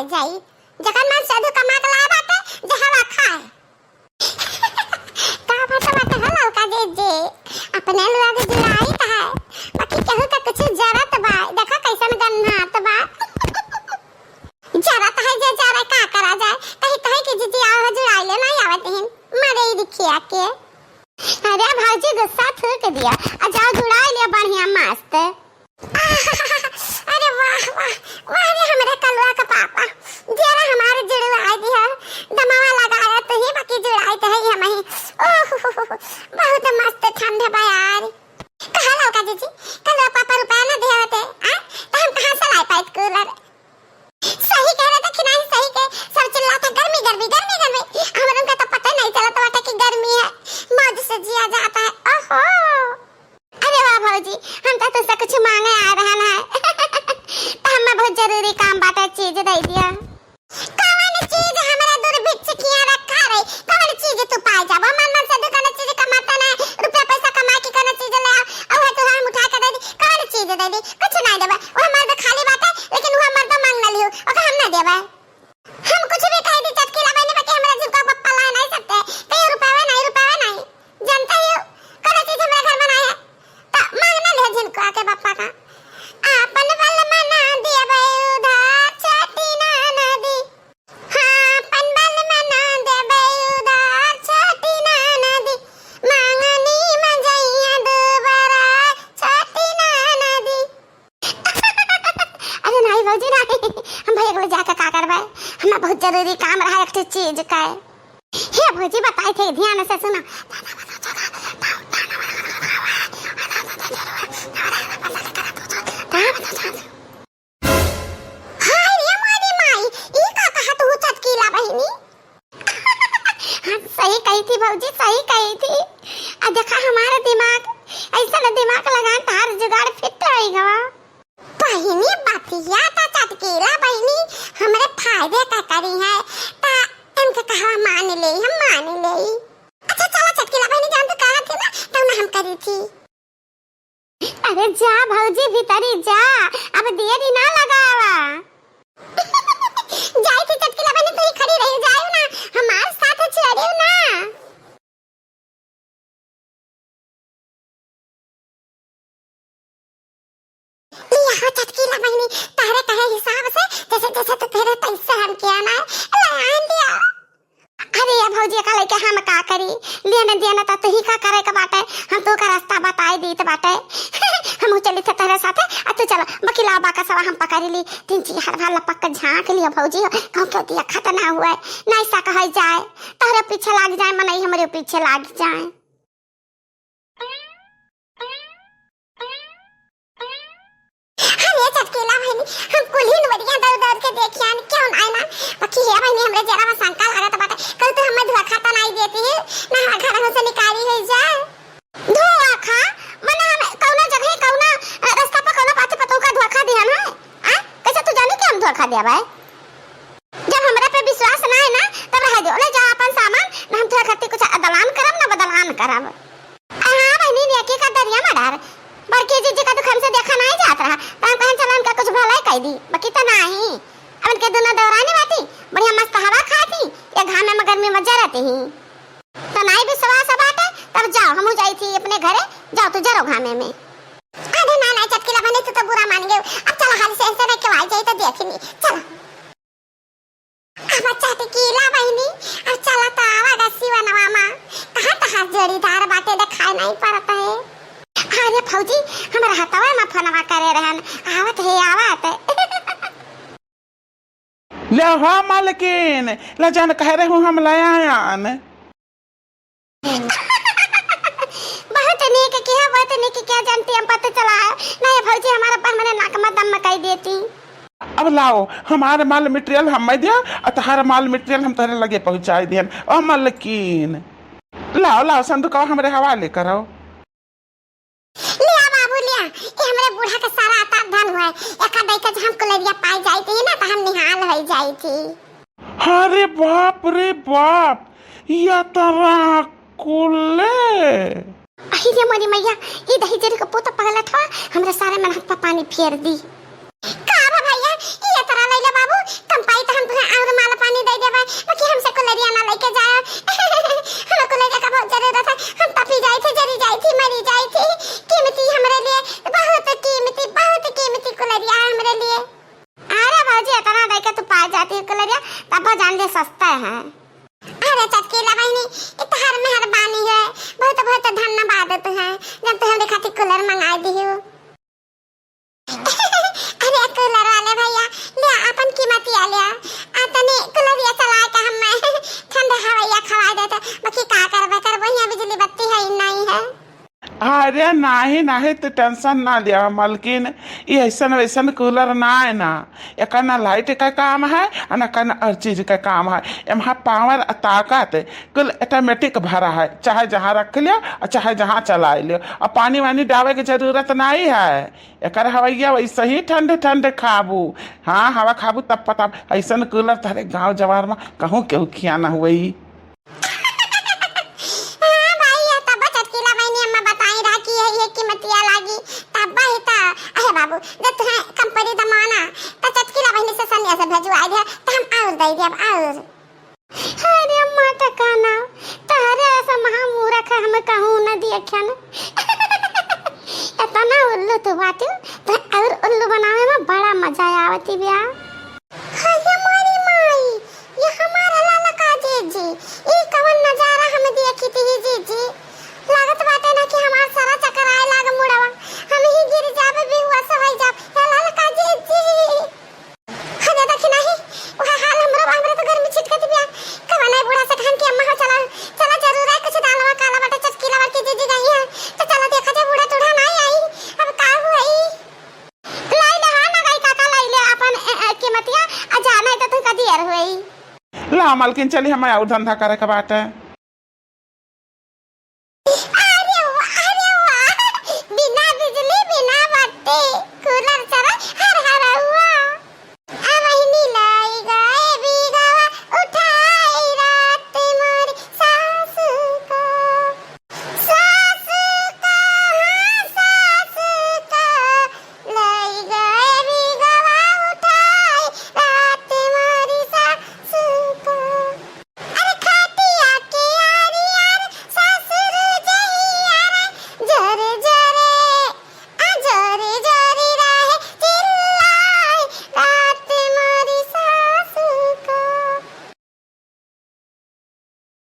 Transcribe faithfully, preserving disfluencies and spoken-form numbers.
जाई। जकर मन साधु कमा के लाए बाटे, जे हवा खाए। का बात बाटे हो ललका जीजी? अपने लोग जुड़ाइत है, बाकी केहू का कुछ जरत बा। देखा कैसन गन्हात बा। जरत है जे जरे, का करा जाए? कहीं कहीं कि जीजी आओ हो जुड़ाई ले, नहीं आवत हिन। मरे ई दिखिया के। अरे भौजी गुस्सा थूक दिया, आ जाओ जुड़ाई ले बढ़िया मस्त। अरे वाह, वाह, वाह रे हमरे कलुआ के पापा। जरा हमारे जुड़वाई दिया। दमावा लगाया तो ही बाकी जुड़ाई तो है ही हमही। ओह, बहुत मस्त ठंड बा यार। कहा ललका जीजी, कलुआ पापा रुपया ना दिया होते, आ? तो हम कहाँ से लाई पाइत कूलर? सही कह रहे थे कि नहीं, सही के सब चिल्लात है, "गर्मी, गर्मी, गर्मी, गर्मी।" हमरे उनका तो पता नहीं चलत बाटे कि गर्मी है, मौज से जिया जाता है। ओहो। अरे वाह भौजी, हम तो तुझसे कुछ मांगे आ रहन है। तो हमें बहुत जरूरी काम बाटे, चीज दे दिया। कौन चीज हमरा दुर्भिक्ष किया रखा रही? कौन चीज तू पाए जाबो? मन मन से तू कौन चीज कमाता ना, रुपया पैसा कमा के कौन चीज ले आओ, और है तू हम उठा के दे दी, कौन चीज दे दी? कुछ नहीं देबे। वो मर्द खाली बाटे, लेकिन वो मर्द मांग ना लियो, ओके हम ना देबे। हम कुछ भी कह दी चटकीला बहनी, बाकी हमरा झुमका पप्पा ला नहीं सकते, कहीं रुपया नहीं, रुपया नहीं। जानते ही हो, कोनो चीज हमरा घर में ना है, तो मांग ना ले झिनकुआ के पप्पा का। आपन बलमा ना देबै उधार, छोटी ना नदी। हाँ, आपन बलमा ना देबै उधार, छोटी ना नदी। मांगनी मजैया दोबारा, छोटी ना नदी। अरे नहीं भौजी नहीं, हम भाई अगले जाके का करबै, हमें बहुत जरूरी काम रहा एक ठे चीज का। हे भौजी बताई थे ध्यान से सुना। हाय रे मोरी माई, ई का कहा तू चटकीला बहिनी? हाँ, सही कही थी भौजी, सही कही थी। आ देखा हमारा दिमाग, ऐसा ना दिमाग लगान तार जुगाड़ फिट होई गवा। बहिनी बतिया ता चटकीला बहिनी हमरे फायदे का करी है, ता इनके कहवा मान ले, हम मान ले। अच्छा चला चटकीला बहिनी जान तो कहा थी ना, तो ना हम करी थी। अरे जा भौजी भीतरी जा, अब देरी ना लगावा। जाई थी चटकीला बहिनी, तू ही खड़ी रही जाई ना, हमार साथ छोड़ी ना। लिया हो चटकीला बहिनी, तहरे कहे हिसाब से जैसे जैसे तू कह रहे तैसे हम किया ना, ले आन दिया। अरे या भौजी का लेके हम का करी, लेने देने तो तू ही का करे के बाटे, हम तू का रास्ता बताई दीत बाटे। हम चली थे तहरे साथे, आ तू चला बकिला बाका सवा हम पकड़ ली, तीन चीज हर भाला पक्का झांक लिया भौजी, कहूँ क्यों दिया खत ना हुए, नहीं सा कहे जाए, तहरे पीछे लाग जाए, मनई हमरे पीछे लाग जाए। अरे चटकीला बहिनी, हम कुल्ही नुवरिया दौड़ दौड़ के देखियान, क्यों नाय ना? बाकी हे बहिनी, हमरे जरा में शंका लागत बाटे, कल तू हमें धोखा तो नाय देती है, ना हमारे घर से निकाली है जाए। धोखा? मने हम कौनो जगह, कौनो, अ, रास्ता पर कौनो पाती पतोह का धोखा दिया ना? आ? कैसे तू जानी कि हम धोखा दिया भाई? जब हमरा पे विश्वास ना है ना, तब रह दो, ले जा अपन सामान, ना हम तोहरा खातिर कुछ अदलान करब, ना बदलान करब। आ हाँ बहिनी, नेकी का दरिया में डार। बड़की जीजी का दुख हमसे देखा नहीं जात रहा, तो हम कहन चला उनका कुछ भलाई कह दी, बाकी तो नहीं। अब इनके दोनों देवरानी बाटी, बढ़िया मस्त हवा खाती, या घाम में गर्मी में जरती ही। तो नहीं विश्वास बाटे, तब जाओ, हमहू जाई थी अपने घरे, जाओ तू जरो घामे में। अरे ना, ना, चटकीला बहिनी, तू तो बुरा मान गयो। अब चला हाल से ऐसे नहीं केवाई जाई तो देखी नहीं, चला। अब चटकीला बहिनी, अब चला तो आवा गा सिवनवा मा। कहाँ तहार जोड़ीदार बाटे, देखाई नहीं पड़त है। अरे भौजी, हमरा हथवा मा फोनवा करे रहन, आवत है, आवत। ले हो मालकिन, ले जान कह रहे हूँ हम ले आयान। बहुत नीक किया, बहुत नीक किया, जानती हम पता चला है। नहीं भौजी, हमारा पर मैंने नाक में दम कह देती। अब लाओ, हमारे माल मटेरियल हम मैं दिया, और तुम्हारा माल मटेरियल हम तेरे लगे पहुँचाई दियन। ओ मालकिन, लाओ, लाओ, संदूकवा हमरे हवाले करो। लिया बाबू, लिया, ये हमरे बूढ़ा के सारा अतार धन हुआ है। एका दैके जे हम कुलरिया पाई जाई थी ना, तो हम निहाल होई जाई थी। अरे बाप रे बाप, या तरा कुले। अहि रे मोरी मैया, ई दही जरी के पोता पगला ठवा, हमरे सारे मन हाथ पर पानी फेर दी। का बा भैया, ई अतरा लैला बाबू, कम पाई तो जान दे सस्ता है। अरे चटकीला बहिनी, ई तोहार मेहरबानी है, बहुत बहुत धन्यवाद तुहे, जब तू हमरे खातिर कूलर मंगाई दिहू। अरे कूलर वाले भैया, ले अपन कीमतिया ले आ, तनी कूलरिया चला के हम ठंड हवैया खवाई देते, बाकी का करबे करबो, यहाँ बिजली बत्ती है नहीं है। अरे नाही नाही, तू tension ना लिया मलकिन, ये ऐसन वैसन कूलर ना है ना, एकर ना लाइट का काम है और ना कौनो और चीज का काम है। एमा पावर आ ताकत कुल ऑटोमेटिक भरा है, चाहे जहाँ रख लियो और चाहे जहाँ चला लियो, और पानी वानी डावे के जरूरत नहीं है। एकर हवैया वैसे ही ठंड ठंड खाबू। हाँ, हवा खाबू तब पता, ऐसन कूलर तहरे गाँव जवार में कहूँ केहू खिया ना हुई। हाँ भाई, ये तब चटकीला बहिनी अम्मा बताई रहा कि यही है कीमतिया लागी, तब ही ता। अहे बाबू, जब तुहे कंपनी दमाना, त चटकीला बहिनी से सन्या से भेजवाई दे, त हम और दे दे, अब और। अरे अम्मा, त का नाव, तहरे ऐसा महामूरख हम कहूँ न देखन। इतना उल्लू तू बाटू, त और उल्लू बनावे में बड़ा मजा आवती ब्या। हाय मोरी माई, ये हमार ललका जीजी, ई कवन नजारा हम देखी थी जीजी। लागत बाटे ना कि हमार सारा चक्कर आए लाग मुड़वा, हम ही गिर जाबे, बेहुआ से होई जाब। हे ललका जीजी। अरे देखी नाही, वह हाल हमरो बा, हमरे तो गर्मी छिटकत बिया। कवन है बूढ़ा से कहन कि अम्मा हो चला, चला जरूर है, कुछ दालवा काला बाटे, चटकीला बाटे, जीजी गई है। तो चला देखा जाए बूढ़ा टूढ़ा ना आई, अब का हुई। लाई ले, हाँ, ना गई काका, लाई ले अपन, ए, ए, कीमतिया, आ जा, नहीं तो तुमका दियर होई। ला, मलकिन, चली, हमें और धंधा करे के बाटे।